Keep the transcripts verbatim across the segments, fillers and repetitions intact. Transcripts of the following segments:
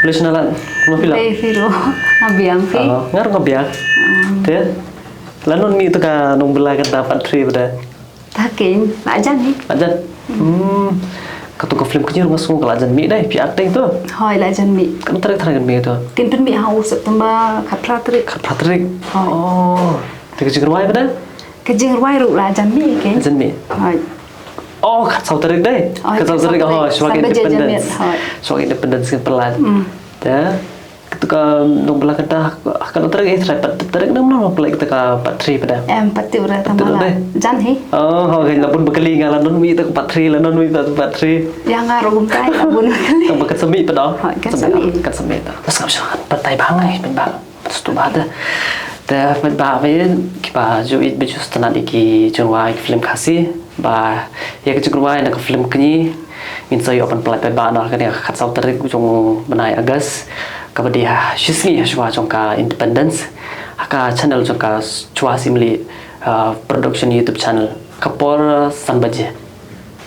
Khublei shibun Nalad. Kumno phi lah? Khublei phi ruh. Nga biang phi. Ah, nga ruh nga biang. Te la don mih tu ka nongbylla kynta part three pat de? Ta keiñ, la jan hi. La jan. Hmm. Katu ka film kñi ruh nga sngew ka la jan mih de, phi acting tu. Hooid, la jan mih. Katno tarik tharai kan mih tu? Kin pynmih ha u September khatphra tarik. Khatphra tarik. Hooid. Oh. Te ka jingrwai pat de? Ka jingrwai ruh la jan mih keiñ. Jan mih. Hooid. Oh, khatsaw tarik de. Hooid, khatsaw tarik, oh, shuwa ka independence. Hooid. Shuwa ka independence kan pyllait. Hmm. Te katu ka nongbylla kynta, ha katno tarik, eh, tharai pat tarik ne, mano pyllait kata ka part three pat de? Em, pat tip ruh, tang ba la jan hi. Oh, ho, ka la bun ba kali nga, la don mih ta ka part three, la don mih ta ka part three. Ïa nga ruh kumta, la bun ba kali. Tang ba kan sa mih pat de? Hooid, kan sa mih. Kan sa mih ta. Bas ngam shu batai bha ngi, pynbha. Sngewbha te. Te paidbah, kiba ju ïeit ba ju sngewtynnat ïa ki jingrwai ki film Khasi, ba ïa ka jingrwai na ka film kñi ngin sa ïoh ban pyllait paidbah na kane ka khatsaw tarik jong u bnai August, kaba dei ha shisngi ha shuwa jong ka independence, ha ka channel jong ka Chwa Simli, ah, production YouTube channel, ka por, ah, san baje.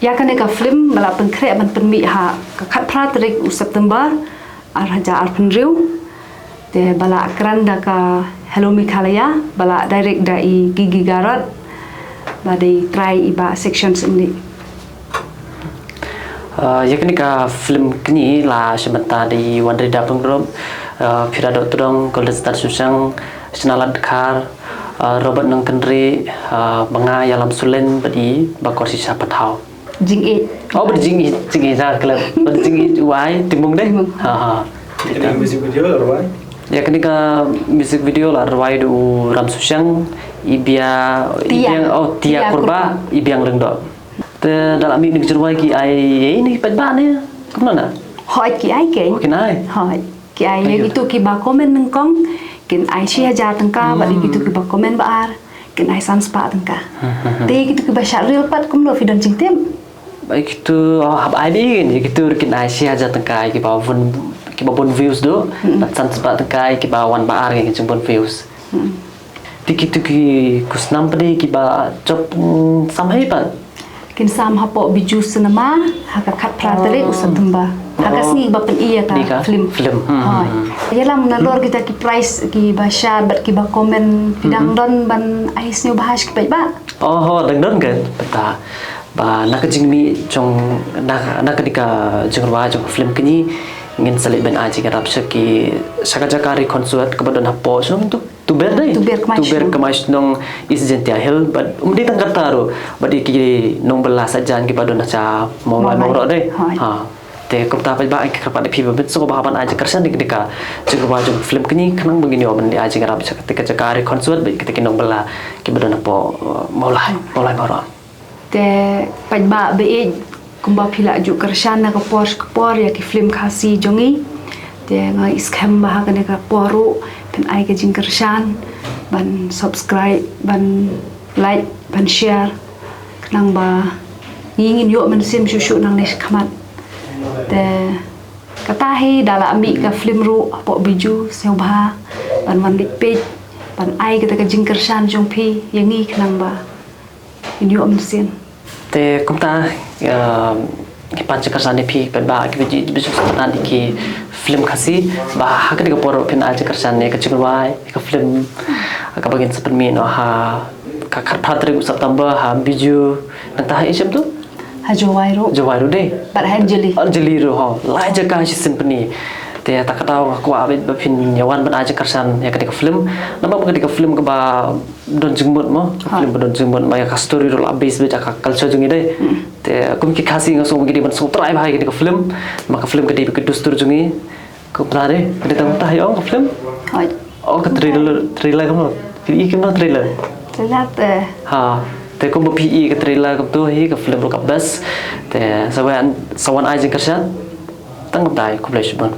Ïa kane ka film ba la pynkhreh ban pynmih ha ka khatphra tarik u September ar hajar arphew hynriew. Te ba la kren da ka Hello Meghalaya, ba la direct da i Gigi Garot, ba dei trai i Bah Section Singni. Ah, ïa kane ka film kñi la shim bynta da i Wanrida Pyngrope, ah, Phira Dohtdong, Golden Star Shushang, Shnalad Khar, ah, Robert Nongkynrih, ah, ba nga Ïalam Sulen bad i Bah Korshisha Pathaw. Jingïeit. Oh, bad jingïeit, jingïeit, ha, klep. Bad jingïeit u ai, Timung de? Timung. Ha, ha. Kane ka music video la rwai? Ïa kane ka music video la rwai da u Ram Sushang, i Bia, i Tia. Biang, oh, Tia Tia Kurba, Kurba. I Biang Lyngdoh. Te da la mih ne ka jingrwai ki ai, ei ne pat ba ne? Kumno na? Hooid ki ai keiñ. Oh, kin ai. Hooid. Ki ai ïa kito kiba comment nyngkong, kin ai shi hajar tyngka, bad ïa kito kiba comment ba ar, kin ai san spah tyngka. Hmm, hmm, hmm. Te ïa kito kiba shad reel pat kumno, phi don jingtip? Ba ïa kito, oh, hap ai beit, ïa kito kin ai shi hajar tyngka, ïa kiba bun, kiba bun views ruh, hmm, bad san spah tyngka, ïa kiba wan ba ar, ïa ki jingbun views. Hmm. Te kito ki khusnam pat de kiba jop, mm, sam hei pat? Kin sam hapoh Bijou Cinema, ha ka khatphra tarik u September. Ha ka sngi ba pyni ïa ka film. Film. Hmm, hmm, hmm. Hooid. Ïalam nalor kita ki prize kiba shad bad kiba comment, phi dang don ban ai sngewbha sha ki paidbah? Oh, ho, dang don kan. Pata ba na ka jingmih jong, na, na kane ka jingrwai jong ka film kñi, ngin sa leit ban ai jingïarap sha ki, sha ka jaka ri concert kaba don hapoh, sha tu. Tuber dei? Tuber Kmai Shnong. Tuber Kmai Shnong East Jaintia Hills, bad ym dei tang kata ruh, bad ïa ki nongbylla saitjaiñ kiba don ha Mawlai Mawroh dei. Hooid. Ha. Te kumta pat ba nga kyrpad ïa phi ba phin sngewbha ban ai jingkyrshan ïa kane ka jingrwai jong film kñi khnang ba ngin ïoh ban ai jingïarap sha kata ka jaka ri concert bad kita ki nongbylla kiba don hapoh, uh, Mawlai, Mawlai Mawroh. Te paidbah ba ïeit, kumba phi la ju kyrshan na ka por sha ka por ïa ki film Khasi jong ngi. Te nga ïohi skhem ba ha kane ka por ruh phin ai ka jingkyrshan ban subscribe, ban like, ban share, khnang ba ngi ngin ïoh mynsiem shuh shuh nangne shakhmat. Te kata hi da la mih ka film ruh hapoh Bijou, sngewbha ban wan leit peit, ban ai kata ka jingkyrshan jong phi ïa ngi khnang ba ngin ïoh mynsiem. Te kumta, eh, ngi pan jingkyrshan ïa phi paidbah kiba ju, ju sngewtynnat ïa ki film Khasi, ba ha kane ka por phin ai jingkyrshan ïa ka jingrwai, ïa ka film kaba ngin sa pynmih noh ha ka khatphra tarik u September ha Bijou, nangta ha i shem tu? Ha Jowai ruh. Jowai ruh dei. Bad ha Anjali. Anjali ruh, ho. Lai jaka shisien pyni. Te ta ka daw nga kwah beit ba phin ïa wan ban ai jingkyrshan ïa kane ka film. Namar ba kane ka film kaba don jingmut mo, ka film ba don jingmut mo, ïa ka story ruh la base beit ïa ka culture jong ngi dei. Hmm. Te kum ki Khasi nga sngew ba ngi dei ban sngewthuh bha ïa kane ka film. Namar ka film ka dei beit ka dustur jong ngi. Kumta dei, ka dei tang kumta ïa ong ka film. Hooid. Oh, ka trailer, trailer kumno? Ki i kumno trailer? Trailer te. Ha, te kumba phi i ka trailer kumto hi ka film ruh ka best. Te sa wan, sa wan ai jingkyrshan. Tang kumta, khublei shibun.